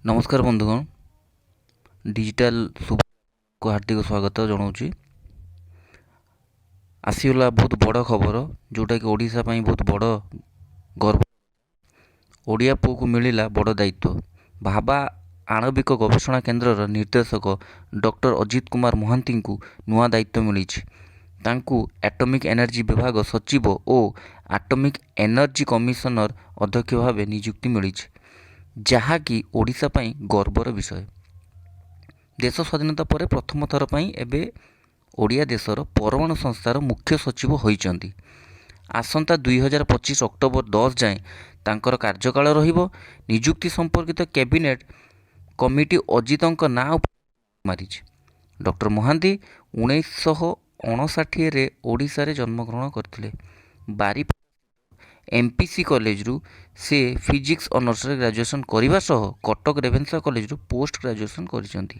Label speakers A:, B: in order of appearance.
A: ନମସ୍କାର ବନ୍ଧୁଗଣ, ଡିଜିଟାଲ ଶୁଭକୁ ହାର୍ଦ୍ଦିକ ସ୍ୱାଗତ ଜଣାଉଛି। ଆସିଗଲା ବହୁତ ବଡ଼ ଖବର, ଯେଉଁଟାକି ଓଡ଼ିଶା ପାଇଁ ବହୁତ ବଡ଼ ଗର୍ବ। ଓଡ଼ିଆ ପୁଅକୁ ମିଳିଲା ବଡ଼ ଦାୟିତ୍ୱ। ଭାବା ଆଣବିକ ଗବେଷଣା କେନ୍ଦ୍ରର ନିର୍ଦ୍ଦେଶକ ଡକ୍ଟର ଅଜିତ କୁମାର ମହାନ୍ତିଙ୍କୁ ନୂଆ ଦାୟିତ୍ୱ ମିଳିଛି। ତାଙ୍କୁ ଆଟୋମିକ୍ ଏନର୍ଜି ବିଭାଗ ସଚିବ ଓ ଆଟୋମିକ୍ ଏନର୍ଜି କମିଶନର ଅଧ୍ୟକ୍ଷ ଭାବେ ନିଯୁକ୍ତି ମିଳିଛି, ଯାହାକି ଓଡ଼ିଶା ପାଇଁ ଗର୍ବର ବିଷୟ। ଦେଶ ସ୍ୱାଧୀନତା ପରେ ପ୍ରଥମ ଥର ପାଇଁ ଏବେ ଓଡ଼ିଆ ଦେଶର ପରମାଣୁ ସଂସ୍ଥାର ମୁଖ୍ୟ ସଚିବ ହୋଇଛନ୍ତି। ଆସନ୍ତା 2025 ଅକ୍ଟୋବର 10 ଯାଏଁ ତାଙ୍କର କାର୍ଯ୍ୟକାଳ ରହିବ। ନିଯୁକ୍ତି ସମ୍ପର୍କିତ କ୍ୟାବିନେଟ୍ କମିଟି ଅଜିତଙ୍କ ନାଁ ଉପରେ ମାରିଛି। ଡକ୍ଟର ମହାନ୍ତି 1959ରେ ଓଡ଼ିଶାରେ ଜନ୍ମଗ୍ରହଣ କରିଥିଲେ। ବାରିପଦା ଏମ୍ ପି ସି କଲେଜରୁ ସେ ଫିଜିକ୍ସ ଅନର୍ସରେ ଗ୍ରାଜୁଏସନ୍ କରିବା ସହ କଟକ ରେଭେନ୍ସା କଲେଜରୁ ପୋଷ୍ଟ ଗ୍ରାଜୁଏସନ୍ କରିଛନ୍ତି।